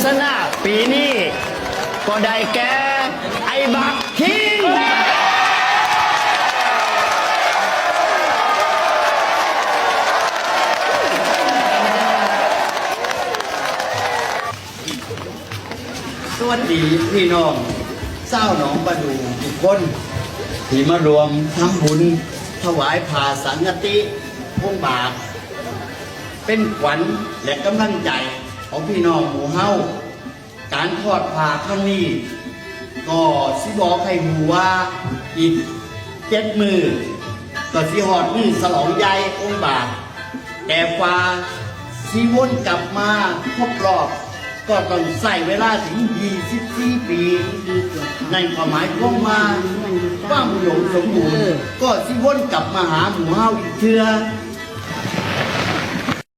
ຊະນະປີນີ້ກໍໄດ້ແກ່ ໄອ້ບັກຄິງ. ສະຫວັດດີພີ່ນ້ອງຊາວໜອງປະດູທຸກຄົນ ທີ່ມາຮ່ວມທຳບຸນຖວາຍຜ້າສັງກະຕິອົງບາດ ເປັນຂວັນ ແລະ ກຳລັງໃຈຂອງພີ່ນ້ອງໝູ່ເຮົາ. ການທອດຜ້າຄັ້ງນີ້ ກໍຊິບອກໃຫ້ຮູ້ວ່າ ອີກເຈັດມື້ ກໍຊິຮອດມື້ສະຫຼອງໃຫຍ່ອົງບາດ, ແຕ່ກວ່າຊິວົນກັບມາຄົບຮອບ ກໍຕ້ອງໃຊ້ເວລາເຖິງຊາວສີ່ປີ. ນັ້ນກໍໝາຍຄວາມວ່າ ຄວາມອຸດົມສົມບູນ ກໍຊິວົນກັບມາຫາໝູ່ເຮົາອີກເທື່ອ.